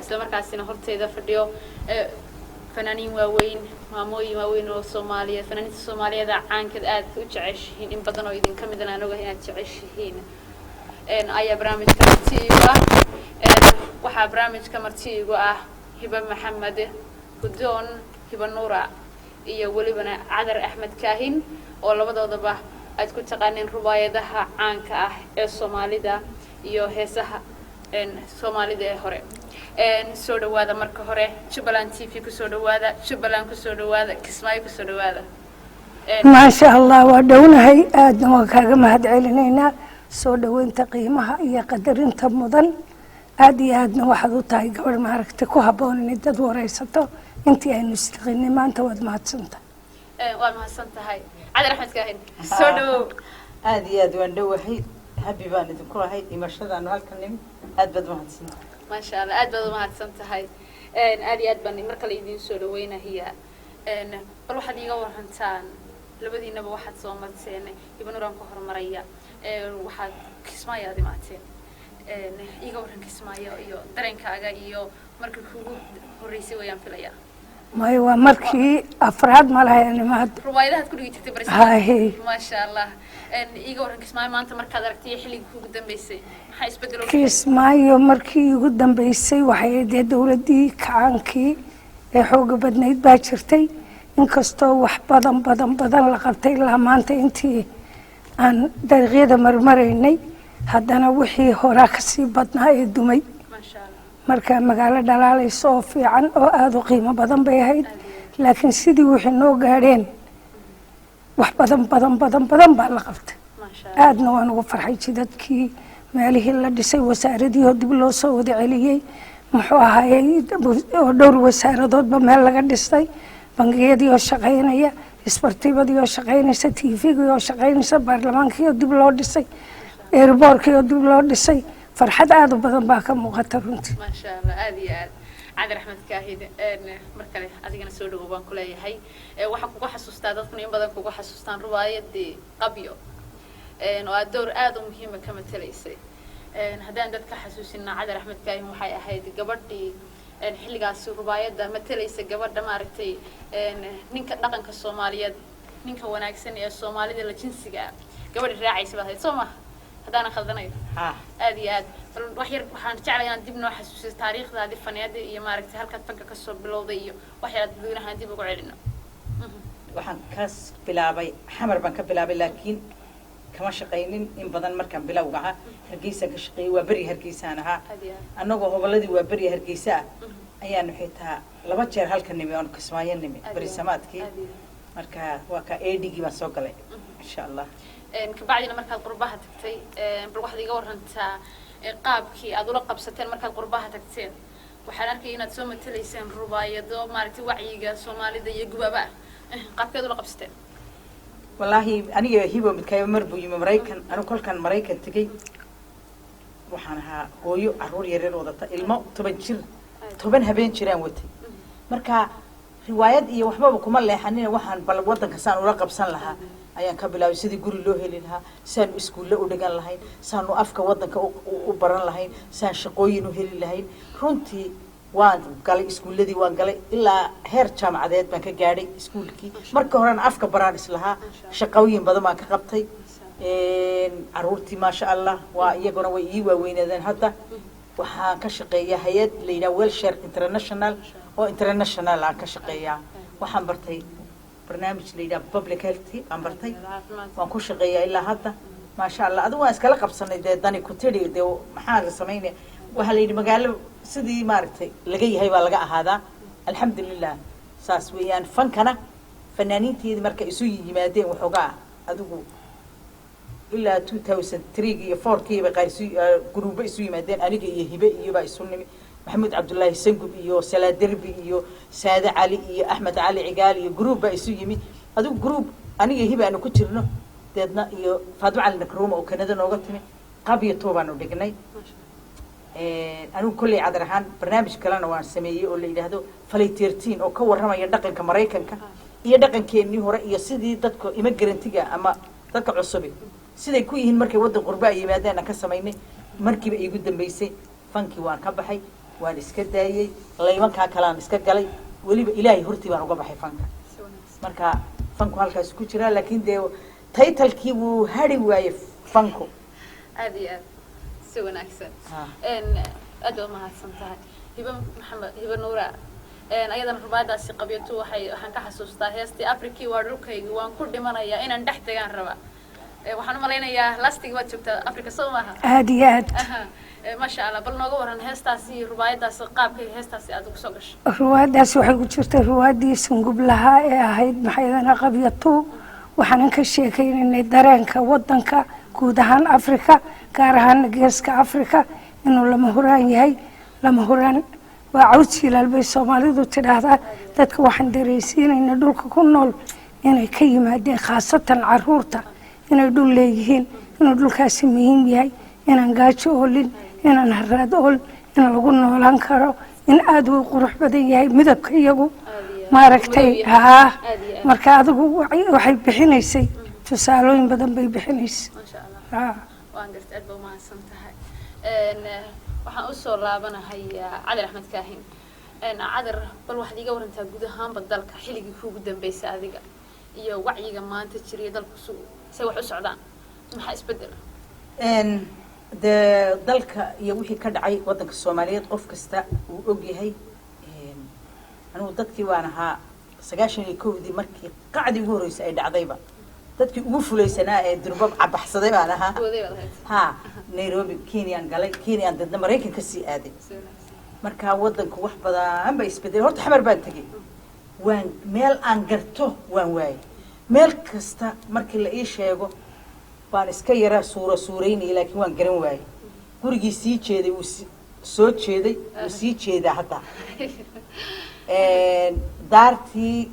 Isla markaasina horteyda fadhiyo fanaaniin waaweyn, maamooyin waaweyn oo Soomaaliyeed, fanaaniinta Soomaaliyeed caankeed aad u jeceshihiin, in badan oo idinka midana aan ogahay inaad jeceshihiin ayaa barnaamijka marti igu ah. Waxaa barnaamijka marti igu ah Hiba Maxamed Hudoon, Hiba Nuura, iyo welibana Cadar Axmed Kaahin, oo labadoodaba aad ku taqaaneen rubaayadaha caanka ah ee Soomaalida iyo heesaha Soomaalida ee hore. Soo dhawaada marka hore Jubbaland TV, kusoo dhawaada Jubbaland, kusoo dhawaada Kismaayo, kusoo dhawaada. Maasha Allah, waa dhownahay, aadna waan kaaga mahad celinaynaa soo dhaweynta qiimaha iyo qadarinta mudan. Aada iyo aadna waxaad u tahay gabadh maaragtay ku habboon inay dad wareysato. Intii aynu isliqinay maanta, waad mahadsantahay. Waa mahadsan tahay. Cadar Axmed Kaahin, soo dhawow. Aada iyo aad waan dhowahay, happy baan idinku lahay imashadaanu halkan nimid. Aad baad mahadsantahay. Maasha Allah, aad baad umahadsan tahay. Aad iyo aad baan mar kale idiin soo dhaweynaya. Bal waxaad iiga warantaan labadiinaba waxaad soo marteen. Hiba Nuuraan ku horumaraya. Waxaad Kismaayo aad imaateen. Iiga warran Kismaayo iyo dareenkaaga iyo markii kugu horreysay wayaan filaya. Maya, waa markii afraad malahay nimaad. Ruwaayadahaad ku dhigi jirtay baris. Haye. Maasha Allah. Iiga warran Kismaayo maanta markaad aragtay iyo xilligii kugu dambeysay, maxaa isbedelo? Kismaayo markii igu dambeysay waxay dee dowladdii kacaankii ee xooga badnayd baa jirtay. Inkastoo wax badan badan badan la qabtay, ilaa maanta intii aan dariiqyada marmaraynay, haddana wixii horaa kasii badnaa ee dumay. Maasha Allah. Marka magaalo dhalaalaysa oo fiican oo aada u qiimo badan bay ahayd, laakiin sidii wixii noo gaadheen, wax badan badan badan badan baa la qabtay. Maasha Allah. Aadna waan ugu farxay jidadkii, meelihii la dhisay, wasaaradihii oo dib loo soo wada celiyey, muxuu ahaayey, oo dhowr wasaaradoodba meel laga dhisay, bangiyadii oo shaqaynaya, isbartibadii oo shaqaynaysa, TV-gii oo shaqaynaysa, baarlamaankii oo dib loo dhisay, airport-kii oo dib loo dhisay. Farxad aada u badan baa ka muuqata runtii. Maasha Allah, aada iyo aad. Cadar Axmed Kaahid, mar kale adigana soo dhawow baan kuleeyahay. Waxaan kugu xasuustaa, dadkuna in badan kugu xasuustaan ruwaayadii Qabyo oo aad door aada u muhiima ka matalaysay. Haddaan dadka xasuusina, Cadar Axmed Kaahin waxay ahayd gabadhii xilligaasi rubaayadda matalaysa, gabadha maaragtay ninka dhaqanka Soomaaliyeed, ninka wanaagsan ee Soomaalida la jinsiga ah, gabadhi raacaysa baad ahayd, soo maha? Haddaanan khaldanayo. Ha. Aada iyo aad. Bal wax yar waxaan jeclay inaad dib noo xasuusiso taariikhdaadii faneeda iyo maaragtay halkaad fanka kasoo bilowday iyo wax yar aad dadweynahan dib ugu celino. Waxaan kas bilaabay Xamar baan ka bilaabay, laakiin kama shaqaynin in badan. Markaan bilowga ahaa Hargeysaan ka shaqeeyey, Waa Beri Hargeysaan ahaa. Aad iyo aad. Annagoo hobolladii Waa Beri Hargeysa ah ayaanu xitaa laba jeer halka nimi oonu Kismaayo nimi berisamaadkii. Aad iyo aad. Marka waa ka eedhigii baan soo galay, insha Allah. Kabacdina markaad qurbaha tagtay, bal waxaad iga warantaa qaabkii aad ula qabsateen markaad qurbaha tagteen. Waxaan arkaya inaad soo matalayseen rubaayado maaragtay wacyiga Soomaalida iyo gubaaba ah. Qaabkeed ula qabsateen? Wallaahi, aniga Hibo midkayba mar buu yimi Maraykan. Anigu kolkaan Maraykan tegey waxaan ahaa hooyo carruur yaryar wadata, ilmo 10 jir, 10 habeen jiraan watay. Marka riwaayad iyo waxbaba kuma leexanina. Waxaan bal waddanka saan ula qabsan lahaa ayaan ka bilaabay, sidii guri loo heli lahaa, saanu iskuulle u dhigan lahayn, saanu afka waddanka u baran lahayn, saan shaqooyin u heli lahayn. Runtii waan galay iskuulladii, waan galay ilaa heer jaamacadeed baan ka gaadhay iskuulkii. Marka horena afka baraan islahaa. Shaqooyin badan baan ka qabtay. Caruurtii, maasha Allah, waa iyaguna way ii waaweynaadeen. Hadda waxaan ka shaqeeyaa hay-ad la yidhaha Wellshare International oo international aan ka shaqeeyaa. Waxaan bartay barnaamij la yidhaha public health baan bartay, waan ku shaqeeyaa ilaa hadda, maasha Allah. Adigu waan iskala qabsanay dee, dani ku tidhi dee maxaa la samaynaya? Waxaa la yidhi magaalo sidii maaragtay laga yahay baa laga ahaadaa. Alxamdulilah, saas weeyaan. Fankana fanaaniinteedii marka isu yimaadeen waxoogaa, adigu ilaa 2003 iyo 4-kii bay qaar isu guruubo isu yimaadeen. Aniga iyo Hibe iyo baa isu nimi, Maxamuud Cabdullaahi Sangub iyo Salaaderbi iyo Saade Cali iyo Axmed Cali Cigaal iyo gruub baa isu yimi. Adigu gruub aniga Hibe aanu ku jirno, deedna iyo Faadimo Cali Nakruuma oo Kanada nooga timi, Qabyo toobaanu dhignay. Anigu kolley Cadar ahaan barnaamij kalena waan sameeyey oo la yidhaahdo Falay 13, oo ka warramaya dhaqanka Maraykanka iyo dhaqankeenii hore iyo sidii dadka immigrant-iga ama dadka cusubi siday ku yihiin markay waddan qurba ay yimaadeen aan ka samaynay. Markiiba iigu dambeysay fankii waan ka baxay. Waan iska daayey, laymankaa kalean iska galay. Weliba Ilaahay hortii baan uga baxay fanka. Si wanaagsan. Marka fanku halkaas ku jiraa, laakiin dee title-kii wuu hari waayey fanku. Aad iyo aad, si wanaagsan. Aad baad mahadsan tahay, Hiba Maxamed, Hiba Nuura. Ayadana rubaadaasi Qabyatu waxaan ka xasuustaa heestii "Afrikii waa dhulkaygi, waan ku dhimanayaa, inaan dhex degaan rabaa". Waxaan umalaynayaa lastig waad joogtaa Africa, soo maaha? Aada iyo aad. Aha. Maasha Allah. Bal nooga waran heestaasi iyo rubaayadaasi, qaabkay heestaasi aad ugu soo gashay. Ruwaadaas waxay ku jirtay ruwaaddii Sungublahaa ee ahayd maxaydana Qabyatu. Waxaanan ka sheekaynaynay dareenka wadanka guud ahaan Africa, gaar ahaana Geeska Africa, inuu lama huraan yahay. Lama huraan waa caws jilaal bay Soomaalidu tidhaahdaa. Dadka waxaan dareysiinayna dhulka ku nool inay ka yimaadeen, khaasatan caruurta, inay dhul leeyihiin, inuu dhulkaasi muhiim yahay, inaan gaajo oolin, inaan haraad oolin, in lagu noolaan karo, in aada uu qurux badan yahay midabka iyagu, maaragtay, haa. Aad iyo aad. Marka adigu waxay bixinaysay tusaalooyin badan bay bixinaysay. Maasha Allah. Haa. Waan gartay, aad baa umahadsan tahay. Waxaan usoo laabanahayaa Cadar Axmed Kaahin. Cadar, bal waxaad iiga warantaa guud ahaanba dalka xilligii kuugu dambeysay adiga iyo wacyiga maanta jiriya dalku say wax u socdaan, maxaa isbedela? Dee dalka iyo wixii ka dhacay waddanka Soomaaliyeed qof kasta wuu og yahay. Anigu dadkii waan ahaa 91-dii markii qacdii ugu horreysay ay dhacdayba dadkii ugu fulaysanaa ee durbab cabaxsaday baan ahaa. Booday baad ahayd. Ha, Nairobi, Kenyaan galay, Kenyaan dadna Maraykan ka sii aaday. Si wanaagsan. Markaa waddanku wax badan ba isbedelay. Horta Xamar baan tegey, waan meel aan garto waan waayay. Meel kasta markii la ii sheego baan iska yaraa suura suuraynayay, laakiin waan garan waayey. Gurigii sii jeeday wuu soo jeeday, wuu sii jeedaa hadda. Daartii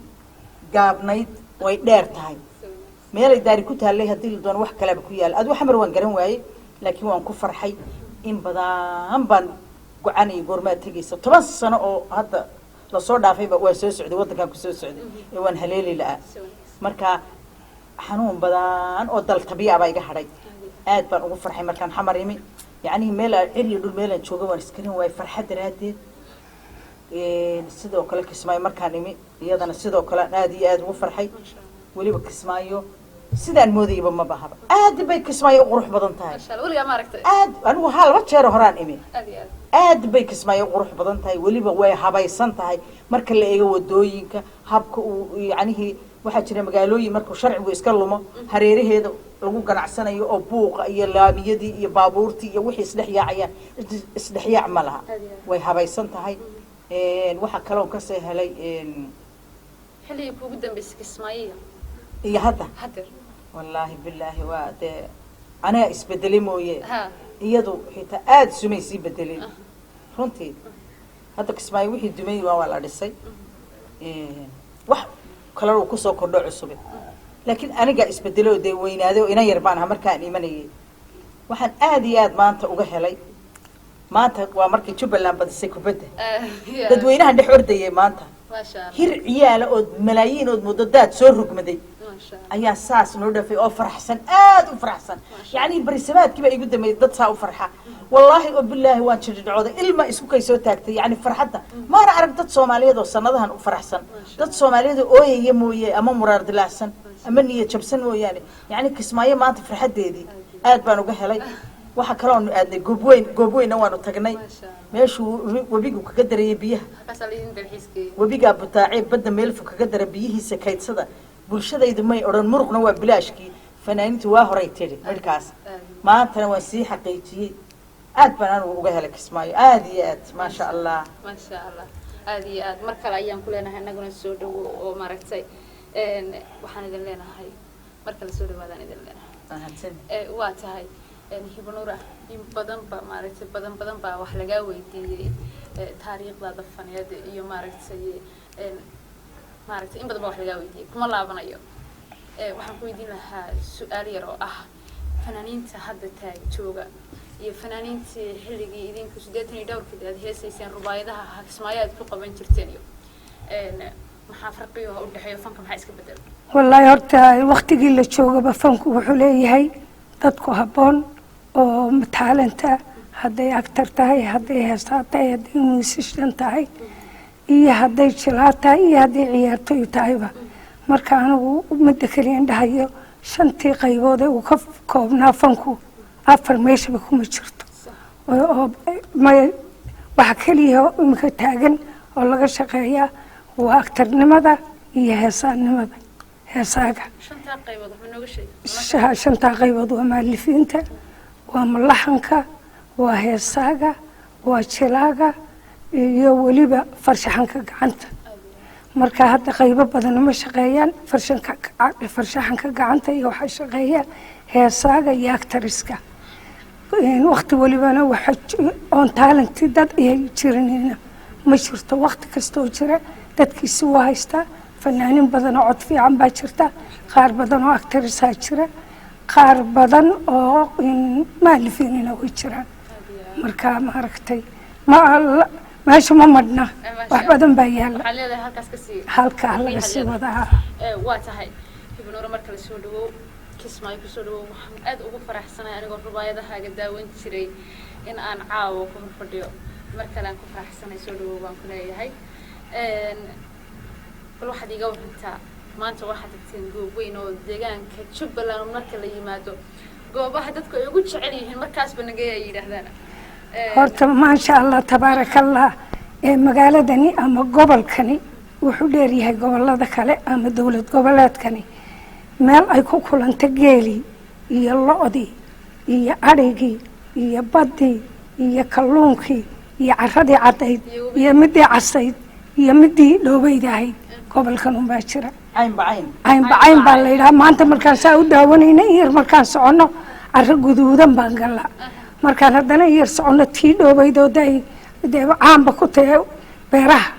gaabnayd way dheer tahay. Si wanaagsan. Meelay daari ku taallay haddii la doono wax kaleba ku yaala. Adigu Xamar waan garan waayey, laakiin waan ku farxay. In badan baan gocanayay goormaad tegaysa. 10 sano oo hadda lasoo dhaafayba waan soo socday, waddankaan kusoo socday ee waan haleeli la'aa. Si wanaagsan. Marka xanuun badan oo dal tabiya baa iga hadhay. Aad baan ugu farxay markaan Xamar imi. Yacnihii meel aan cir iyo dhul meelaan jooga waan iskarin waayey farxad daraaddeed. Sidoo kale Kismaayo markaan imi, iyadana sidoo kale aan aad iyo aad ugu farxay. Maasha Allah. Weliba Kismaayo sidaan moodayaba ma bahaba, aad bay Kismaayo u qurux badan tahay. Maasha Allah, weligaa ma aragtay? Aad, anigu haa, laba jeer horaan imi. Aad iyo aad. Aad bay Kismaayo u qurux badan tahay. Weliba way habaysan tahay marka la eego wadooyinka, habka uu yacnihii. Waxaa jira magaalooyin markuu sharcigu iska lumo hareeraheeda lagu ganacsanayo oo buuqa iyo laamiyadii iyo baabuurtii iyo wixii isdhex yaacayaan. Isdhexyaac ma laha. Aad iyo aad. Way habaysan tahay. Waxaa kaloon kasoo helay Xilligii kuugu dambeysay Kismaayo? Iyo hadda? Hadeer. Wallaahi bilaahi, waa dee aniga isbedelay mooye, ha iyadu xitaa aada sumay sii bedelin runtii. Hadda Kismaayo wixii dumay waa la dhisay, wax kalena uu kusoo kordho cusube, laakiin anigaa isbedelay oo dee weynaaday oo inan yar baan ahaa markaan imanayay. Waxaan aada iyo aad maanta uga helay, maanta waa markii Jubbaland badisay kubadda, dadweynahan dhex ordayay maanta. Maasha Allah. Hir ciyaala ood malaayiin ood muddo daad soo rugmaday Maasha Allah. ayaa saas noo dhafay oo faraxsan, aad u faraxsan. Yacni barisamaadkii baa igu dambeeyay dad saa u farxa. Wallaahi oo bilaahi waan jirdhicooday, ilma isku kay soo taagtay. Yacni farxadda maana arag dad Soomaaliyeed oo sanadahan u faraxsan. Dad Soomaaliyeed oo ooyaya mooye, ama muraar dilaacsan ama niyad jabsan mooyaane. Yacni Kismaayo maanta farxaddeedii aad baan uga helay. Waxaa kaloonu aadnay Goobweyn, Goobweynna waanu tagnay. Maasha Allah. Meeshuu webigu kaga darayay biyaha. Halkaasaa laydin dalxiiskeeyey. Webigaa butaacee badda meel fog kaga dara biyihiisa kaydsada. Bulshadaydu may odhan muruqna waa bilaashkii, fanaaniintu waa horay tidhi midhkaas. Maantana waan sii xaqiijiyey. Aad baan anigu uga helay Kismaayo, aad iyo aad, maasha Allah. Maasha Allah, aad iyo aad. Mar kale ayaan ku leenahay innaguna soo dhawo oo maaragtay waxaan idin leenahay mar kale soo dhawaadaan idin leenahay. Mahadsan. Waa tahay, Hibanuura, in badan ba maaragtay, badan badan baa wax lagaa weydiiyey taariikhdaada faneed iyo maaragtay maaragtay in badan baa wax lagaa weydiiyey, kuma laabanayo. Waxaan ku weydiin lahaa su-aal yar oo ah fanaaniinta hadda taag jooga iyo fanaaniintii xilligii idinku 80 iyo dhowrkii aad heesayseen, rubaayadaha Kismaayo aad ku qaban jirteen iyo maxaa farqiga u dhexeeya fanka, maxaa iska bedela? Wallaahi horta waktigii la joogaba fanku wuxuu leeyahay dadku habboon oo talent-a. Hadday actor tahay, hadday heestaa tahay, hadday musician tahay iyo hadday jilaa tahay iyo hadday ciyaartoy tahayba. Marka anigu midda keliya indhahayo, shantii qaybood ee uu ka koobnaa fanku, afar meeshaba kuma jirto. Oo waxa keliya iminka taagan oo laga shaqeeyaa waa actornimada iyo heesaanimada, heesaaga. Shantaa qaybood waxba nooga sheeg. Shantaa qaybood waa mu'alifiinta, waa mulaxanka, waa heesaaga, waa jilaaga iyo weliba farshaxanka gacanta. Marka hadda qaybo badan ma shaqeeyaan. Farshaxanka gacanta iyo waxaa shaqeeya heesaaga iyo actresska. Waqti welibana waxa oon talent dad ay jirinina ma jirto. Waqti kastoo jira dadkiisi waa haystaa. Fanaanin badan oo cod fiican baa jirta, qaar badan oo actressaa jira, qaar badan oo mu'alifiinina way jiraan. Marka maaragtay, ma meesha ma madhna, wax badan baa yaala. Waxaad leedahay halkaas kasii halkaa laga sii wadaa. Waa tahay. Hibo Nuura, marka la soo dhawow, Kismaayo kusoo dhawow. Waxaan aad ugu faraxsanahay, anigoo rubaayadahaaga daawan jiray, in aan caawa ku fadhiyo. Mar kale aan ku faraxsanahay, soo dhawow baan ku leeyahay. Bal waxaad iiga warantaa, maanta waxaad tagteen goob weyn oo deegaanka Jubbaland marka la yimaado goobaha dadku ay ugu jecel yihiin, markaasba nagey ay yidhaahdaan. Horta maasha Allah, tabaaraka Allah, ee magaaladani ama gobolkani wuxuu dheeryahay gobolada kale ama dowlad goboleedkani meel ay ku kulanta geelii iyo lo-dii iyo adhigii iyo baddii iyo kalluunkii iyo caradii caddayd iyo midii casayd iyo midii dhoobayda ahayd. Gobolkan unbaa jira. Caynba cayn. Caynba cayn baa la yidhaha. Maanta markaan saa u daawanayna, in yar markaan soconno caro guduudan baan galaa. Markaan haddana in yar soconno, tii dhoobaydoo ay dee caanba ku tahay beeraha.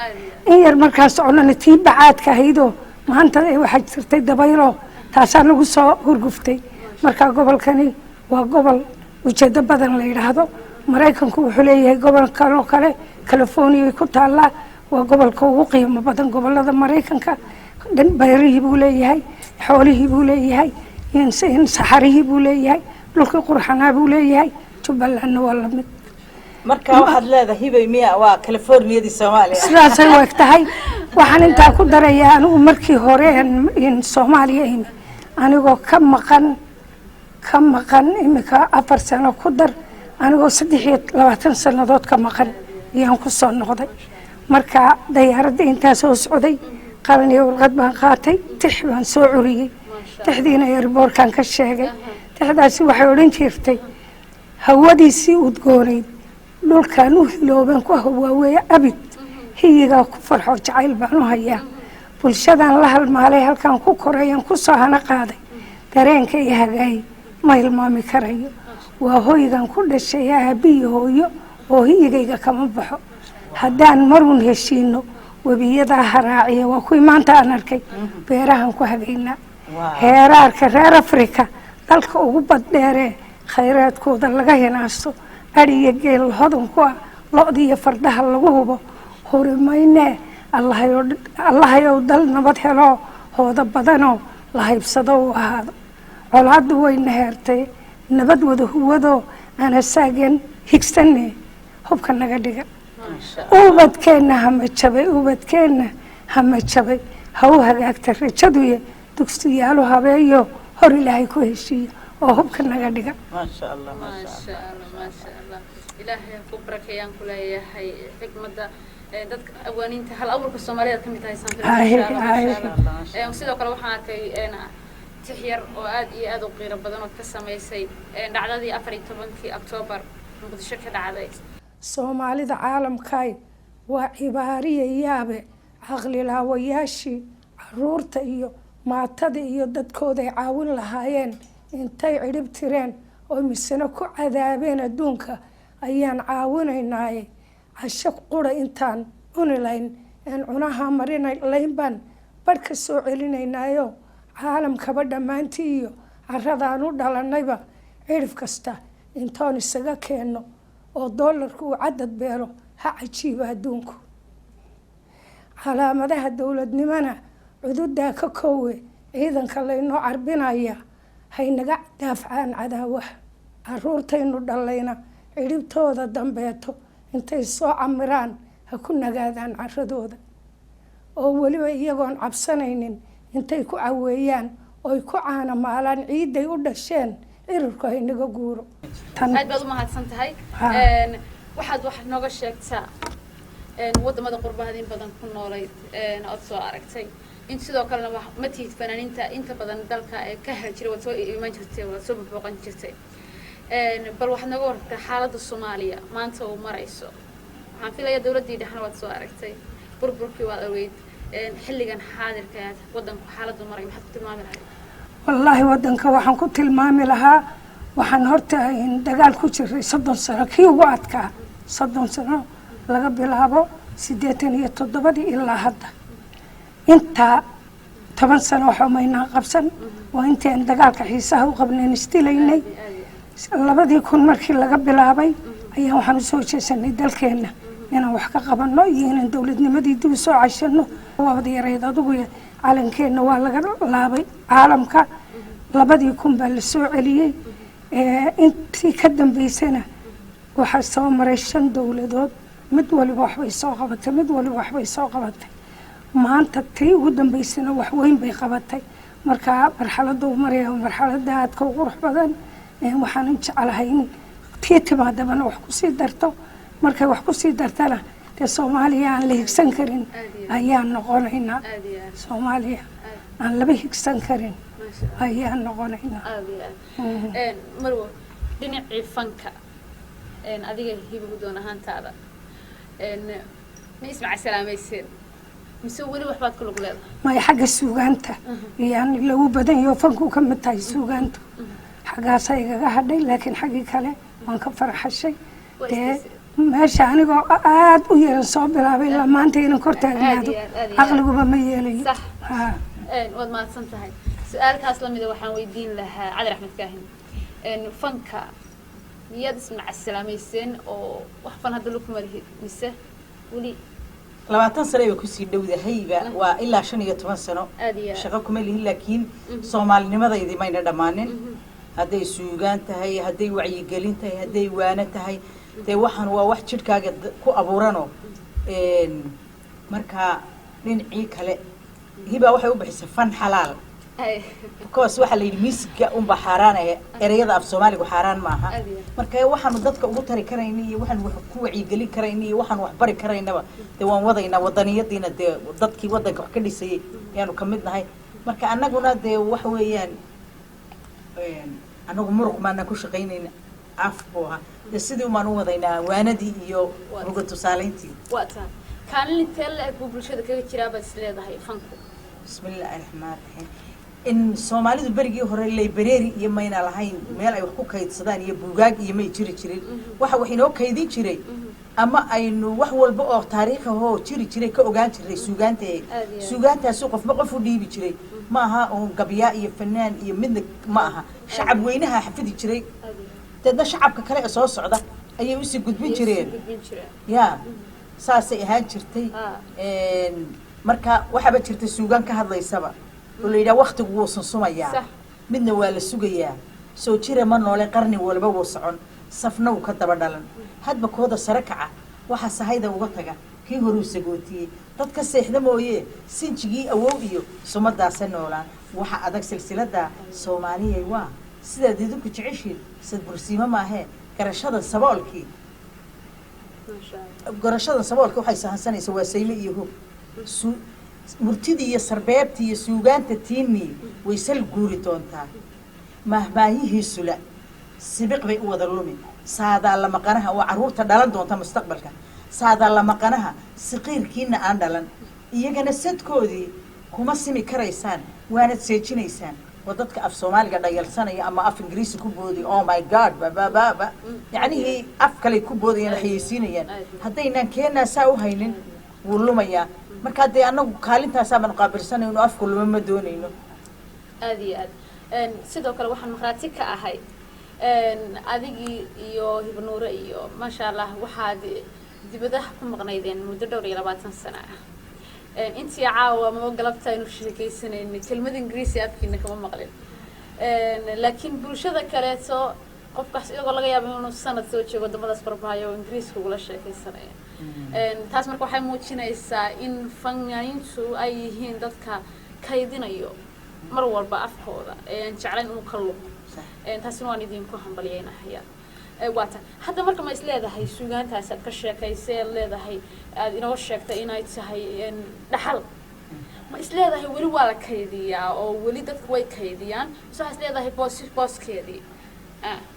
In yar markaan soconnona, tii bacaadka ahaydoo maanta waxaa jirtay dabaylo, taasaa nagu soo hurguftay. Marka gobolkani waa gobol ujeedo badan la yidhaahdo. Maraykanku wuxuu leeyahay gobolkan oo kale California ku taallaa, waa gobolka ugu qiimo badan gobolada Maraykanka. Dhan beerihii buu leeyahay, xoolihii buu leeyahay, saxarihii buu leeyahay, dhulkii qurxanaa buu leeyahay. Jubbalandna waa lamid. Marka waxaad leedahay, Hibay, miya waa Californiyadii Soomaaliya? Sidaasay u eg tahay. Waxaan intaa ku darayaa, anigu markii hore in Soomaaliya imi, anigoo ka maqan imika 4 sano ku dar, anigoo 23 sannadood ka maqan ayaan ku soo noqday. Marka dayaaradda intaa soo socday, qalin iyo warqad baan qaatay, tix baan soo curiyey. Tixdiina airportkan ka sheegay. Tixdaasi waxay odhan jirtay: "Hawadiisii udgoonayd dhulkan u hilooban ku hawaaweeye abid, hiyigaa ku farxo jacayl baan u hayaa. Bulshadan la halmaalay, halkaan ku korayaan kusoo hana qaaday, dareenka iyo hagaayay ma hilmaami karayo. Waa hoygan ku dhashay aabiyo hooyo oo hiyigayga kama baxo. Haddaan marun heshiino, webiyadaa haraaciya, waa kuwii maanta aan arkay, beerahan ku hagaynaa. Heeraarka reer Afrika, dalka ugu baddheeree khayraadkooda laga hinaasto, adhiyo geel hodan ku ah, lo-da iyo fardaha lagu hubo, horimaynee. Allahayow dal nabad heloo hooda badanoo la haybsado u ahaado. Colaaddu wayna heertay, nabad wada huwadoo aan asaageen higsane, hubka naga dhiga. Ubadkeenna hama jabay, ubadkeenna hama jabay, ha u hagaagta rajaduye, dugsiyaalu habeeyo, hor Ilaahay ku heshiiya oo hubka naga dhiga." Maasha Allah, maasha. Maasha Allah, maasha Allah, Ilaahay ha ku barakeeyaan ku leeyahay. Xikmadda dadka awaaniinta hal abuurka Soomaaliyeed ka mid tahay saan filaya. Ay, masha Allah, ay. Masha Allah. Sidoo kale waxaan arkay tix yar oo aad iyo aad u qiiro badan oo ka samaysay dhacdadii 14-kii Octoobar Muqdisho ka dhacday. Soomaalida caalamkay waa cibaariya yaabe, caqlilaawayaashii caruurta iyo maatada iyo dadkooday caawin lahaayeen intay cidhib tireen oo misena ku cadaabeen adduunka ayaan caawinaynaaye. Casho qura intaan cuni layn een cunaha marin layn baan barh ka soo celinaynaayo. Caalamkaba dhammaantii iyo caradaan u dhalanayba cidhif kasta intoon isaga keenno oo doolarku uu cadad beelo, ha cajiiba adduunku. Calaamadaha dowladnimona cududaa ka koowe, ciidanka laynoo carbinaya haynaga daafcaan cadaawaha. Caruurtaynu dhalayna Cidhibtooda dambeeto intay soo camiraan ha ku nagaadaan caradooda, oo weliba iyagoon cabsanaynin intay ku caweeyaan oy ku caana maalaan ciidday u dhasheen. Ciribku haynaga guuro tan. Aad baad u mahadsan tahay. Ha. Waxaad wax nooga sheegtaa wadamada qurbaha in badan ku noolayd ood soo aragtay, in sidoo kalena wax ma tihid fanaaniinta inta badan dalka ee ka heli jiray, waad soo iman jirtay, waad soo booqan jirtay. Bal waxaad nooga warartaa xaaladda Soomaaliya maanta uu marayso. Waxaan filayaa dowladdii dhexna waad soo aragtay, burburkii waad ogeyd. Xilligan xaadirka ah wadanku xaaladdu maray maxaad ku tilmaami lahayd? Wallaahi, wadanka waxaan ku tilmaami lahaa, waxaan horta in dagaal ku jiray 30 sano, kii ugu adkaa, 30 sano laga bilaabo 87-dii ilaa hadda. Intaa 10 sano waxba maynaan qabsan, waa intii aan dagaalka xiisaha u qabnayn isdilaynay. 2000 markii laga bilaabay ayaan waxaan usoo jeesanay dalkeenna inaan wax ka qabanno iyo inaan dowladnimadii dib usoo cashano. Waad yarayd adugu. Calankeenna waa laga laabay caalamka, 2000 baa la soo celiyey. Intii ka dambeysana waxaa soo maray shan dowladood, mid waliba waxbay soo qabatay, mid waliba waxbay soo qabatay. Maanta tii ugu dambeysana wax weyn bay qabatay. Marka marxaladda uu maraya waa marxaladda aadka u qurux badan. Waxaanan jeclahay in tii timaadabana wax kusii darto. Markay wax kusii dartana dee Soomaaliya aan la higsan karin ayaan noqonaynaa. Aad iyo aad. Soomaaliya aan laba higsan karin Maasha Allah. ayaan noqonaynaa. Aad iyo aad. Marwo, dhinacii fanka, adiga Hiba Gudoon ahaantaada, ma ismaca salaamayseen mise weli waxbaad ku lug leedahay? Maya, xagga suugaanta yani lagu badan yaho fanku ka mid tahay suugaantu, xaggaasa igaga hadhay, laakiin xaggii kale waan ka farxashay. Waa dee isdhisay. Meesha anigoo aada u yaran soo bilaabay ilaa maanta inan kor taagnaado Aad iyo aad, aad iyo aad. caqliguba ma yeelayo. Sax. Ha. Waad mahadsan tahay. Su-aalkaas lamida waxaan weydiin lahaa Cali Axmed Kaahin. Fanka miyaad ismacassalaamayseen oo wax fan hadda lukuma lihid mise weli? 20 sano bay kusii dhowdahayba, waa ilaa 15 sano. Aad iyo aad. Shaqo kuma lihin, laakiin soomaalinimadaydi mayna dhammaanin. Hadday suugaan tahay, hadday wacyigelin tahay, hadday waano tahay, dee waxaan waa wax jidhkaaga ku abuuranoo. Marka dhinacii kale Hibaa waxay u bixisay fan xalaal, because waxaa la yidhi miisiga unbaa xaaraanaya, ereyada af Soomaaligu xaaraan maaha. Aad iyo aad. Marka waxaanu dadka ugu tari karayna iyo waxaanu wax ku wacyigelin karayna iyo waxaanu wax bari karaynaba dee waan wadaynaa. Wadaniyadiina dee dadkii wadanka wax ka dhisayay ayaanu kamid nahay. Marka annaguna dee waxa weeyaan, annagu muruq maanaan ku shaqaynayna, af buu ahaa dee, sidii umaan u wadaynaa waanadii iyo ruga tusaalayntii. Waa tahay. Kaalin intee la-eg buu bulshada kaga jiraa baad is leedahay fanku? Bismi illaahi raxmaan raxiim. In Soomaalidu berigii hore library iyo mayna lahayn meel ay wax ku kaydsadaan iyo buugaag iyo may jiri jirin. Waxa wax inoo kaydin jiray ama aynu wax walba oo taariikh ahoo jiri jiray ka ogaan jiray suugaantaheed. Aad iyo aad. Suugaantaasu qofba qof u dhiibi jiray. Ma aha uun gabyaa iyo fanaan iyo midna ma aha, shacab weynaha xafidi jiray. Aad iyo aad. Deedna shacabka kale ee soo socda ayay usii gudbin Ayay jireen. sii gudbin jireen. Ya, saasay ahaan jirtay. Marka waxaaba jirta suugaan ka hadlaysaba oo la yidhaha waktigu wuu sunsumayaa, midna waa la sugayaa, soo jira ma noole, qarni walba wuu socon, safna wuu ka daba dhalan, hadba kooda sare kaca waxa sahayda uga taga kii horuu sagootiyey, dad ka seexda mooye sinjigii awow iyo sumadaasa noolaan. Waxa adag silsilada Soomaaliyay waa sidaad idinku jeceshiin, sad bursiimo maahee garashada saboolkii. Maasha Allah. Garashada saboolka waxay sahansanaysaa waa sayle iyo hog su murtidii iyo sarbeebtii iyo suugaanta tiinii way sal guuri doontaa, mahmaahihii sula sibiq bay u wada lumi, saadaalla maqanaha waa carruurta dhalan doonta mustaqbalka, saadaalla maqanaha siqiirkiina aan dhalan iyagana sadkoodii kuma simi karaysaan, waanad seejinaysaan. Waa dadka af Soomaaliga dhayalsanaya ama af Ingiriisi ku boodaya, oh my God, ba ba ba ba, yacnihii af kaley ku boodayaan, xayeysiinayaan. Haddaynaan keenaa saa u haynin wuu lumayaa. Marka dee annagu kaalintaasaa baanu qaabilsanayno, afku luma ma doonayno. Aad iyo aad. Sidoo kale waxaan markhaati ka ahay adigii iyo Hibnuure iyo maasha Allah waxaad dibadaha ku maqnaydeen muddo dhowr iyo labaatan sano ah. Intii caawa maba galabta aynu sheekaysanayna kelmad Ingiriisi afkiina kama maqlin, laakiin bulshada kaleeto Qofkaas iyagoo laga yaabo inuu sanad soo joogo wadamadaas barbaayo oo Ingiriiska ugula sheekaysanaya. Taas marka waxay muujinaysaa in fanaaniintu ay yihiin dadka kaydinayo mar walba afkooda ee aan jeclayn inuu ka luqo. Taasina waan idinku hambalyeynahaya. Waa tan hadda marka ma is leedahay suugaantaas aad ka sheekaysay, aad leedahay, aad inoo sheegtay inay tahay dhaxal, ma is leedahay weli waa la kaydiyaa oo weli dadku way kaydiyaan, mise waxaa is leedahay booskeedii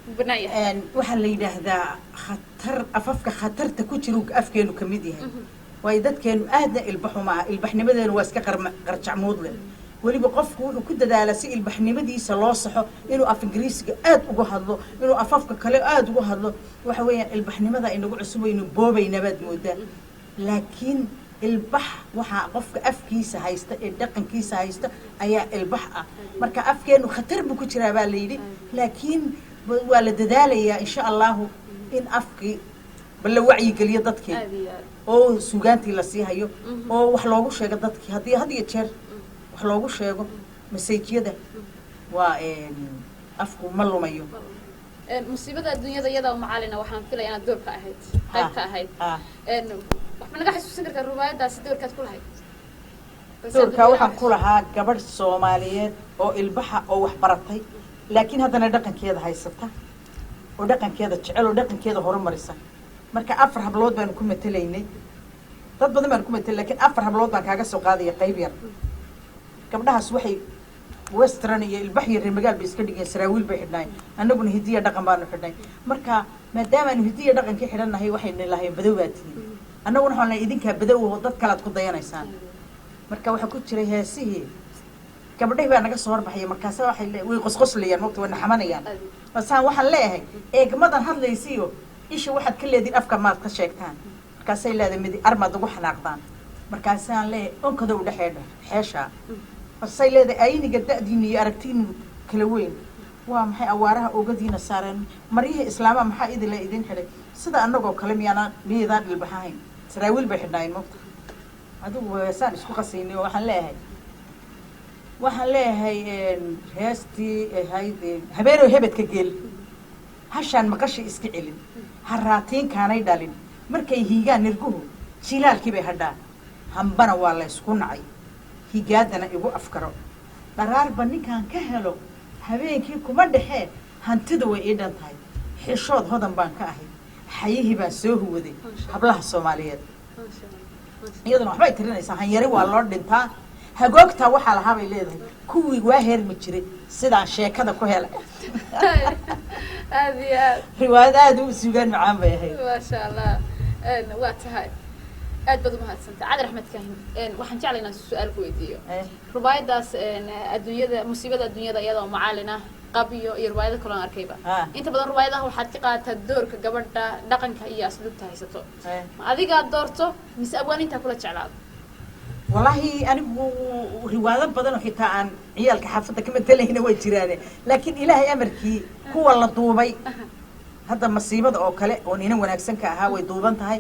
wuu bannaan yahay? Waxaa la yidhaahdaa khatar afafka khatarta ku jira uu afkeenu ka mid yahay, waayo dadkeenu aadna ilbaxu maaha, ilbaxnimadeenu waa iska qarjacmuud leh. Weliba qofku wuxuu ku dadaalaa si ilbaxnimadiisa loo saxo inuu af Ingiriisiga aad uga hadlo, inuu afafka kale aad uga hadlo. Waxa weeyaan ilbaxnimada inagu cusub waynu boobayna baad moodaa, laakiin ilbax waxaa qofka afkiisa haysta ee dhaqankiisa haysta ayaa ilbax ah. Marka afkeenu khatar buu ku jiraa baa la yidhi, laakiin waa la dadaalayaa insha Allahu in afkii bal la wacyigeliyo dadkii Aad iyo aad. oo suugaantii la sii hayo oo wax loogu sheego dadkii. Haddii had iyo jeer wax loogu sheego masaajiyada waa afku ma lumayo. Musiibada adduunyada iyada oo macalina waxaan filaya inaad doorka ahayd, qayb ka ahayd. Wax ma naga xasuusin kartaa ruwaayadaasi doorkaad ku lahayd? Doorkaa waxaan ku lahaa gabadh Soomaaliyeed oo ilbaxa oo wax baratay, laakiin haddana dhaqankeeda haysata oo dhaqankeeda jecel oo dhaqankeeda horumarisa. Marka afar hablood baanu ku matelaynay, dad badan baanu ku matelay, lakiin afar hablood baan kaaga soo qaadaya qayb yar. Gabdhahaas waxay western iyo ilbax iyo reer magaal bay iska dhigeen, saraawiil bay xidhnaay, annaguna hidiya dhaqan baanu xidhnay. Marka maadaamaanu hidiya dhaqankii xidhannahay, waxayna lahayn badow baa tihiin, annaguna waxaan lahay idinkaa badow oo dad kalead ku dayanaysaan. Marka waxaa ku jiray heesihii, gabdhahi baa naga soo horbaxaya, markaasa waxay way qosqoslayaan, mogta way naxamanayaan. Basaan waxaan leeyahay eegmadan hadlaysiyo isha waxaad ka leediin afka maad ka sheegtaan. Markaasay leedahay midi armaad ugu xanaaqdaan. Markaasaan leeyahay onkada u dhexeedha xeeshaa. Markaasay leedahay ayniga da'diina iyo aragtiinu kala weyn, waa maxay awaaraha oogadiina saareen, maryihii islaamaha maxaa idila idin xidhay, sida annagoo kale miyaanaan miyaydaan ilbaxahayn? Saraawiil bay xidhnaayeen, mogta adigu saan isku qasaynay. Oo waxaan leeyahay heestii ahayd habeenoo hebedka geel hashaan maqasha iska celin haraatiinkaanay dhalin, markay hiigaan nirguhu jilaalkii bay hadhaa, hambana waa la ysku nacay, higaadana igu afkaro, dharaarba ninkaan ka helo habeenkii kuma dhexee, hantida way ii dhan tahay, xishood hodan baan ka ahay, xayihii baan soo huwaday hablaha Soomaaliyeed. Iyaduna waxbay tirinaysaa, hanyari waa loo dhintaa, hagoogtaa waxaa lahaa bay leedahay kuwii waa heermi jiray sidaan sheekada ku helay. Aad iyo aad. Riwaayad aada u sugaan macaan bay ahayd. Maasha Allah. Waa tahay, aad baad umahadsantay, Cadar Axmed Kaahin. Waxaan jeclay inaan su-aal ku weydiiyo. Riwaayadaas adduunyada, musiibada adduunyada iyada oo macalin ah, qabyo iyo riwaayado kaloo aan arkayba, inta badan riwaayadaha waxaad ka qaadataa doorka gabadha dhaqanka iyo asluubta haysato. Ma adigaa doorto mise abwaanintaa kula jeclaado? Wallaahi anigu riwaado badan oo xitaa aan ciyaalka xaafadda ka matalayna way jiraane, laakiin Ilaahay amarkii kuwa la duubay hadda, masiibada oo kale oon ina wanaagsan ka ahaa way duuban tahay,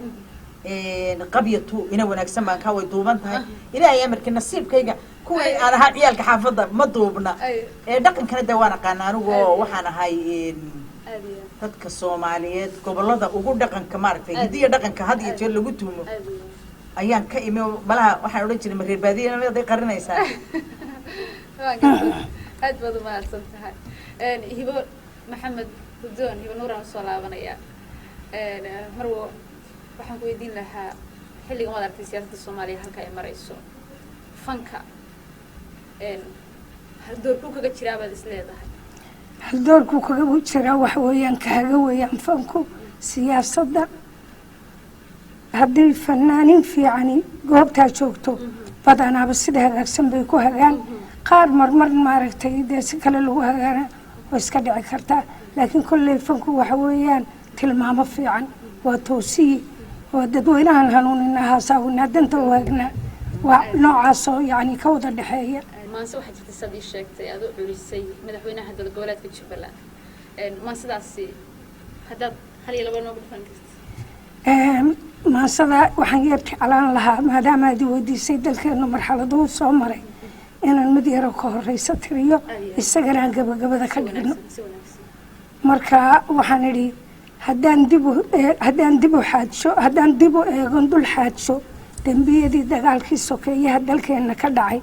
qabyatu ina wanaagsan baan ka way duuban tahay. Ilaahay amarkii nasiibkayga kuwii aan ahaa ciyaalka xaafadda ma duubna. Ee dhaqankana de waan aqaana anigu oo waxaan ahay Aad iyo aad. dadka Soomaaliyeed gobolada ugu dhaqanka maaragtay hidiya dhaqanka had iyo jeer lagu tuumo Aad iyo ayaan ka imi. Malaha waxaan odhan jiray ma reer baadiye aday qarinaysaa. Waan gartay. Aad baad umahadsan tahay, Hibo Maxamed Hudoon, Hibo Nuuraan usoo laabanaya. Marwo, waxaan ku weydiin lahaa xilligan waad aragtay siyaasadda Soomaaliya halka ay marayso, fanka hal doorkuu kaga jiraa baad is leedahay? Haldoorkuu kaga jiraa waxa weeyaan kaaga weeyaan fanku siyaasadda. Haddii fanaanin fiicani goobtaa joogto, badanaaba sida hagaagsan bay ku hagaan. Qaar marmar maaragtay dee si kale lagu hagaana way iska dhici kartaa, laakiin kolley fanku waxa weeyaan tilmaamo fiican, waa toosiye, waa dadweynahan hanuunina, haasaawinaa, danta u haagnaa, waa noocaasoo yacni ka wada dhexeeya. Maanse waxaa jirta saad ii sheegtay aad u culisay madaxweynaha dowlad goboleedka Jubbaland. Maansidaasi haddaad hal iyo laba noogu dhufan kartid? Maansada waxaan yar jeclaan lahaa, maadaama aad i weydiisay dalkeenu marxaladuhu soo maray, inaan mid yaro ka horeysa tiriyo, isagana aan gabagabada ka Si dhigno. wanaagsan, si wanaagsan. Marka waxaan idhi, haddaan dib u xaadsho, haddaan dib u eegon dul xaadsho dembiyadii dagaalkii sokeeyaha dalkeenna ka dhacay,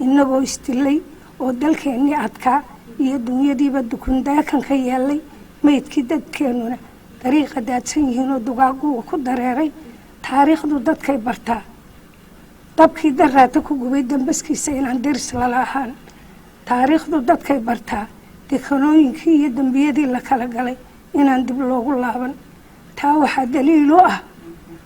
innagoo isdilay oo dalkeennii adkaa iyo dunyadiiba dukundaakan ka yeelay, meydkii dadkeennuna dariiqa daadsan yihiin oo dugaaguwa ku dareeray. Taariikhdu dadkay bartaa, dabkii daraata ku gubay dambaskiisa inaan deris lala ahaan. Taariikhdu dadkay bartaa, dekanooyinkii iyo dembiyadii la kala galay inaan dib loogu laaban. Taa waxaa daliil u ah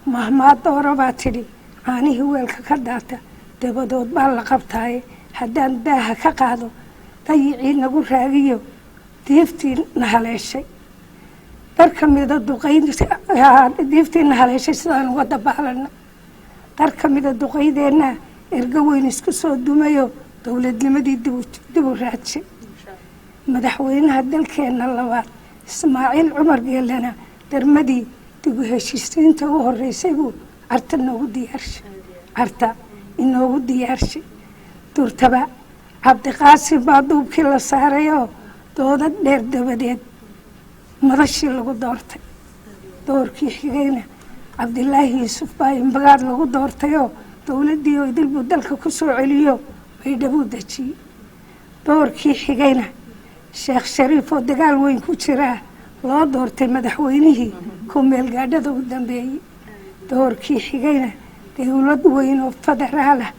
mahmaad doora baa tidhi: "Caanihii weelka ka daata dabadood baa la qabtaaye." Haddaan daaha ka qaado dayicii nagu raagiyo diiftii na haleeshay, dar ka mida duqayn diiftii na haleeshay sidaan uga dabaalana, dar ka mida duqaydeenna ergo weyn isku soo dumayo, dowladnimadii dib u raadshay. Madaxweynaha dalkeenna labaad Ismaaciil Cumar Geelena darmadii dib u heshiisiinta u horeysay buu Carta noogu diyaarshay, Carta inoogu diyaarshay. Durtaba Cabdiqaasim baa duubkii la saarayoo doodad dheer dabadeed madashii lagu doortay. Doorkii xigayna Cabdilaahi Yuusuf baa imbagaad lagu doortayoo dowladdii oo idil buu dalka ku soo celiyo, Baydhabuu dejiyey. Doorkii xigayna Sheekh Shariif oo dagaal weyn ku jiraa loo doortay madaxweynihii ku meelgaadhada u dambeeyey. Doorkii xigayna dowlad weyn oo federaal ah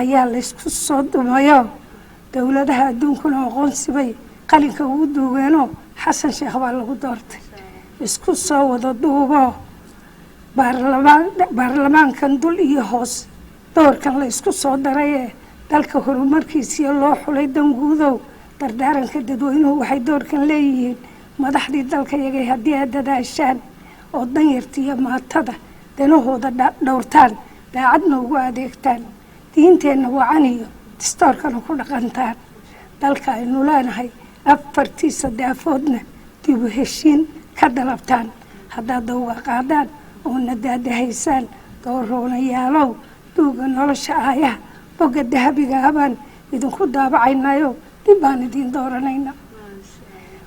ayaa laysku soo dumayo, dowladaha adduunkuna aqoonsibay qalinka ugu duugeenoo Xasan Sheekh baa lagu doortay. Isku soo wada duuboo, baarlamaan baarlamaankan dul iyo hoos doorkan la isku soo darayee dalka horumarkiisiyo loo xulay danguudow, dardaaranka dadweynuhu waxay doorkan leeyihiin madaxdii dalka yagay: haddii aad dadaashaan oo danyarta iyo maatada danahooda dhowrtaan, daacadna ugu adeegtaan, diinteenna wacan iyo distoorkana ku dhaqantaan, dalka aynu leenahay afartiisa daafoodna dib u heshiin ka dalabtaan, haddaad dawga qaadaan oona daadahaysaan, dooroonayaalow, duuga nolosha aayaha bogga dahabiga abaan idinku daabacaynayo, dib baan idiin dooranayna.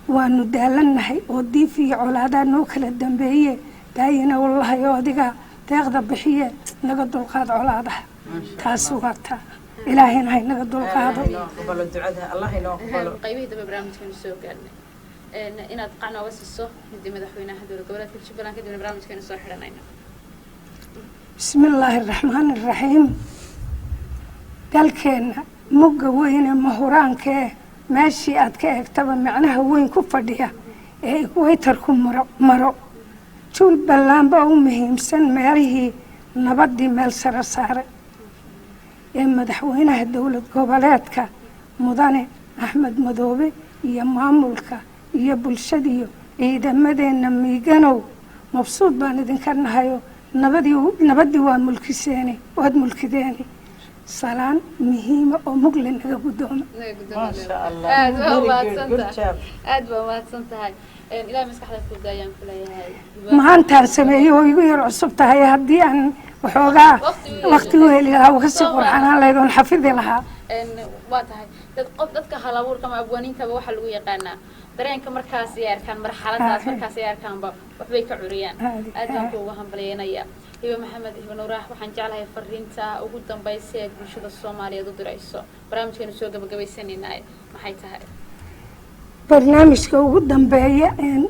Waanu daalannahay oo diif iyo colaadaa noo kala dambeeye. Daayina wallahi oo adiga deeqda bixiye, naga dulqaad colaadaha. Taas waa taa, Ilaahayna hay naga dulqaado. Inoo aqbalo ducada, Allah inoo aqbalo. Qaybihii dambe barnaamijkanu soo gaarnay, inaad qac nooga siiso midii madaxweynaha dowlad goboleedka Jubbaland, kadibna barnaamijkanu soo xidhanayno. Bismi illaahi araxmaani araxiim. Dalkeenna mugga weyne mahuraankee, meeshii aad ka eegtaba macnaha weyn ku fadhiya ee equator-ku maro, Jubbaland baa u muhiimsan meelihii nabaddii meel sare saaray ee madaxweynaha dowlad goboleedka mudane Axmed Madoobe iyo maamulka iyo bulshadiyo ciidamadeenna miiganow, mabsuud baan idinka nahayo. Nabadii, nabaddii waa mulkiseene, waad mulkideene. Salaan muhiima oo mugle naga guddooma. Maasha Allah. Aad baa Very good. umahadsan Good tahay. job. Aad baa umahadsan tahay. Ilahay maskaxda ku daayaan ku leeyahay. Maantaan sameeyey oo igu yar cusub tahay. Haddii aan waxoogaa Waqti u heli. Waqti u heli lahaa, kasii qurxanaan lahayd oon xafidi lahaa. Waa tahay dad qof dadka hal abuurka ama abwaaniintaba waxaa lagu yaqaanaa dareenka markaas ay arkaan marxaladaas, markaas ay arkaanba waxbay ka curiyaan. Aad baan kuugu hambalyeynaya, Hibe Maxamed Hibe Nuuraax. Waxaan jeclahay fariinta ugu dambaysa ee bulshada Soomaaliyeed u dirayso, barnaamijkeenu soo gabagabaysanayna, maxay tahay? Barnaamijka ugu dambeeya een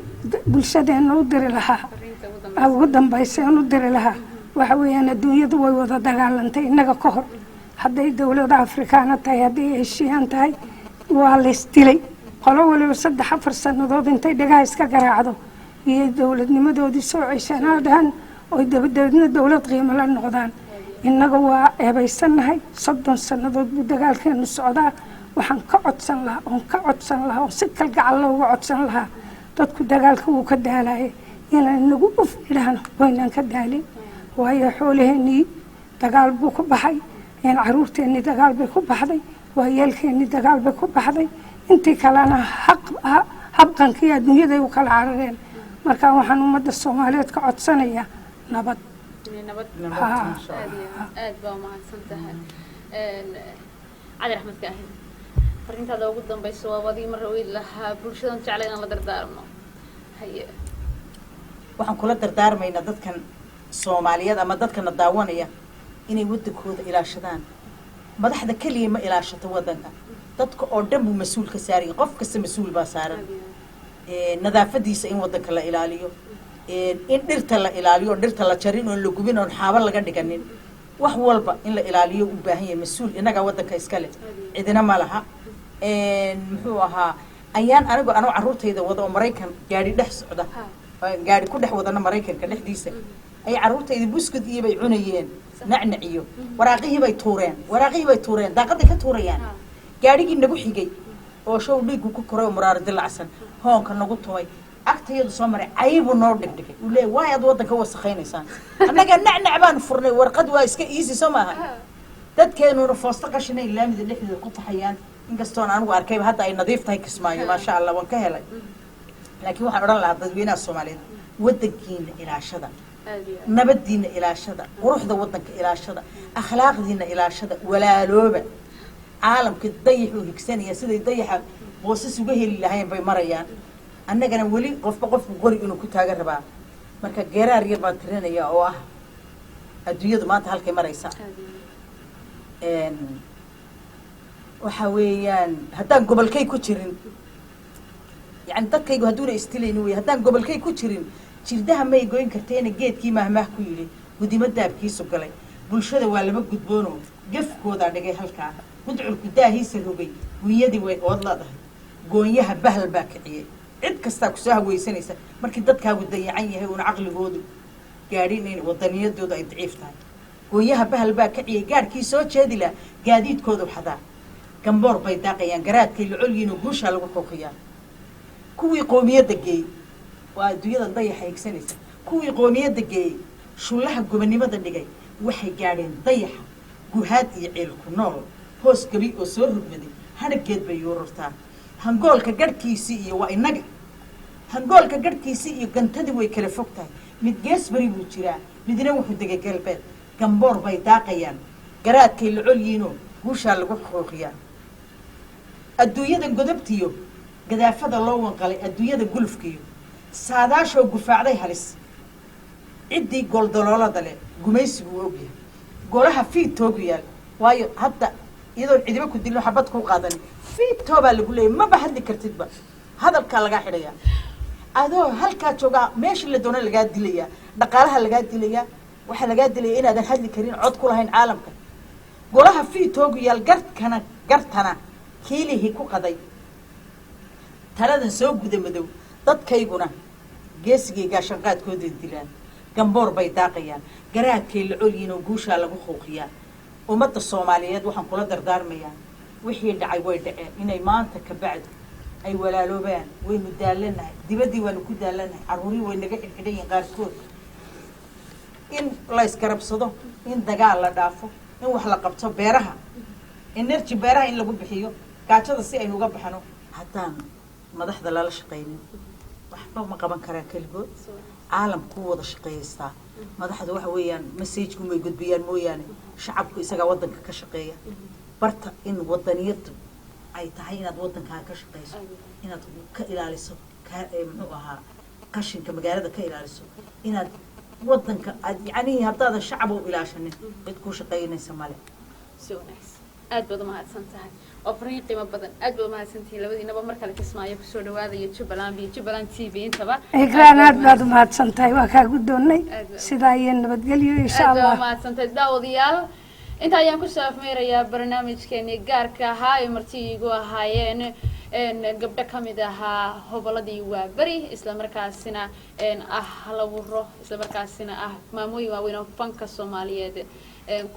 bulshadeena u diri lahaa, Fariinta ugu dambaysa. Ugu dambaysa een u diri lahaa waxa weeyaan, adduunyadu way wada dagaalantay innaga ka hor. Hadday dowlada Afrikaana tahay, hadday Heshiiyaan tahay, waa laysdilay. Qolo waliba 3-4 sannadood intay dhagaha iska garaacdo iyo dowladnimadoodii soo ceshanaadaan oy dabadeedna dowlad qiimo la noqdaan. Innaga waa eebaysannahay, 30 sannadood buu dagaalkeenu socdaa. Waxaan ka codsan lahaa oon ka codsan lahaa oon si kalgacal looga codsan lahaa, dadku dagaalka wuu ka daalaya, inaan inagu uf idhaahno waynaan ka daalin. Waayo, xoolaheennii dagaal buu ku baxay, caruurteennii dagaal bay ku baxday, waayeelkeennii dagaal bay ku baxday, intii kalena habqankii adduunyaday u kala carareen. Marka waxaan ummadda Soomaaliyeed ka codsanayaa nabad. Nabad. Nabad, insha Aad Allah. iyo aad baa umahadsan tahay, Cali Axmed Kaahin. Fariintaada ugu dambaysa waa adii mar weyd lahaa bulshadan jeclay inaan la dardaarmo. Haye. Waxaan kula dardaarmaynaa dadkan Soomaaliyeed ama dadkana daawanaya inay waddankooda ilaashadaan. Madaxda keliya ma ilaashato waddanka, dadka oo dhan buu mas-uul ka saaran yahay. Qof kasta mas-uul baa saaran. Nadaafadiisa in waddanka la ilaaliyo, in dhirta la ilaaliyo, oon dhirta la jarin, oon la gubin, oon xaabo laga dhiganin, wax walba in la ilaaliyo u baahan yahay mas-uul. Innagaa waddanka iska leh, cidina ma laha. Muxuu ahaa, ayaan anigu anoo carruurtayda wada oo Maraykan gaadhi dhex socda, gaadhi ku dhex wadana Maraykanka dhexdiisa, ay carruurtayda buskud iyo bay cunayeen, nacnac iyo waraaqihii bay tuureen, waraaqihii bay tuureen, daaqaday ka tuurayaan. Gaadhigii nagu xigay oo show dhiiggu ku koray oo muraaro dilacsan hoonka nagu tumay agtayadu soo maray, caybuu noo dhigdhigay. Uu leeyahy, waay aad waddanka wasakaynaysaan? Annaga nacnac baanu furnay, warqad waa iska easy, soo maaha? Dadkeenuna foosto qashinay laamida dhexdeeda ku taxayaan. Inkastoon anigu arkayba hadda ay nadiif tahay Kismaayo, maasha Allah, waan ka helay. Laakiin waxaan odhan lahaa dadweynaha Soomaaliyeed: waddankiina ilaashada, nabadiina ilaashada, quruxda waddanka ilaashada, akhlaaqdiina ilaashada, walaalooba. Caalamka dayaxuu higsanaya, siday dayaxa boosas uga heli lahayn bay marayaan. Annagana weli qofba qofku qori inuu ku taagan rabaa. Marka geeraar yar baan tirinaya oo ah adduunyadu maanta halkay maraysa. Waxa weeyaan, haddaan gobolkay ku jirin, yani dadkaygu hadduuna istilayni wey, haddaan gobolkay ku jirin jirdaha may goyn karteena. Geedkii mahmaah ku yidhi gudimo daabkiisu galay, bulshada waa laba gudboono gefkoodaa dhigay halkaa. Gudculku daahiisa rogay, gunyadii way ood leedahay, goonyaha bahal baa kiciyey. Cid kastaa kusoo hawaysanaysa markii dadkaagu dayacan yahay, uuna caqligoodu gaadhin, in wadaniyadoodu ay daciif tahay. Goonyaha bahal baa kiciyey, gaadhkii soo jeedi laha gaadiidkoodu xadaa. Gamboor bay daaqayaan, garaadkay lacolyiinoo guushaa lagu xuuqiyaa. Kuwii qoomiyadda geeyey waa adduunyadan dayaxa higsanaysa. Kuwii qoomiyadda geeyey shullaha gobonimada dhigay, waxay gaadheen dayaxa. Guhaad iyo ciilku nool hoos gabi oo soo rugmaday, hadhaggeed bay yuurartaa. Hangoolka garhkiisii iyo waa innaga, hangoolka garhkiisii iyo gantadii way kala fog tahay. Mid gees beri buu jiraa, midna wuxuu degay galbeed. Gamboor bay daaqayaan, garaadkay lacolyiinoo guushaa lagu xuquuqiyaa. Adduunyada godobtiyo gadaafada loo wanqalay, adduunyada gulufkiyo saadaashoo gufaacday halis. Ciddii gooldaloolada leh gumaysigu uu ogyahay, golaha fiitoogu yaal. Waayo, hadda iyadoon cidiba ku dilin, xabad kuu qaadanin, fiitoo baa lagu leeyay, maba hadli kartidba, hadalkaa lagaa xidhayaa. Adoo halkaa joogaa meeshii la doona lagaa dilayaa, dhaqaalaha lagaa dilayaa, waxaa lagaa dilaya inaadan hadli karin, cod ku lahayn caalamka. Golaha fiitoogu yaal, garkana gartana kiilihii ku qaday, taladan soo guda madow. Dadkayguna geesigay gaashanqaadkooday dilaan, gamboor bay daaqayaan, garaadkay lacolyiin oo guushaa lagu quuqiyaa. Ummadda Soomaaliyeed waxaan kula dardaarmayaa, wixii dhacay way dhaceen, inay maanta ka bacdi ay walaaloobaan. Waynu daalanahay, dibaddii waanu ku daalanahay, carruurihii way naga xidhxidhan yihiin qaarkood. In la isgarabsado, in dagaal la dhaafo, in wax la qabto, beeraha energy, beeraha in lagu bixiyo, gaajada si aynu uga baxno. Haddaan madaxda lala shaqaynin, waxba ma qaban karaan keligood. Caalamku wada shaqeeystaa. Madaxda waxa weeyaan message-ku may gudbiyaan mooyaane, shacabku isagaa waddanka ka shaqeeya. Barta in wadaniyadu ay tahay inaad waddankaaga ka shaqeyso, inaad ka ilaaliso ka muxuu ahaa qashinka magaalada ka ilaaliso, inaad waddanka aad yacnihii haddaadan shacab u ilaashanin, cid kuu shaqeynaysa male. Si wanaagsan, aad baad umahadsan tahay. Waa fariin qiimo badan. Aad baad umahadsantihiin labadiinaba. Mar kale Kismaayo kusoo dhawaadaya, Jubbaland iyo Jubbaland TV intaba. Ikraan, aad baad umahadsan tahay, waa kaa guddoonnay. Sidaa iyo nabadgelyo, insha Aad baa Allah. umahadsantahay. Daawadayaal, inta ayaan kusoo afmeerayaa barnaamijkeeni gaarka ahaa ee marti iigu ahaayeen gabdho ka mid ahaa hoboladii Waaberi, islamarkaasina ah halawuro, islamarkaasina ah maamooyin waaweyn oo fanka Soomaaliyeed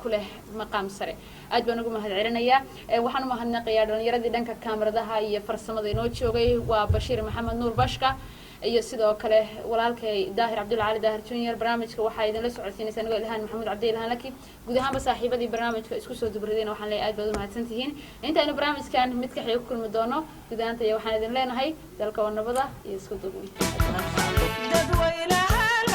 ku leh maqaam sare. Aad baan ugu mahad celinayaa. Waxaan u mahadnaqayaa dhalinyaradii dhanka kaamaradaha iyo farsamada inoo joogay, waa Bashiir Maxamed Nuur Bashka iyo sidoo kale walaalkay Daahir Cabdulla Cali Daahir Junior. Barnaamijka waxaa idinla socodsiinaysa anigoo Ilhaan Maxamuud Cabdi, Ilhaan Laki. Guud ahaanba saaxiibadii barnaamijka isku soo dubridayna waxaan leeyahay aad baad u mahadsantihiin. Intaynu barnaamijkan mid ka xiga ku kulmi doono, guud ahaantaya waxaan idin leenahay dalka oo nabada iyo isku duubni. Dadweynaha.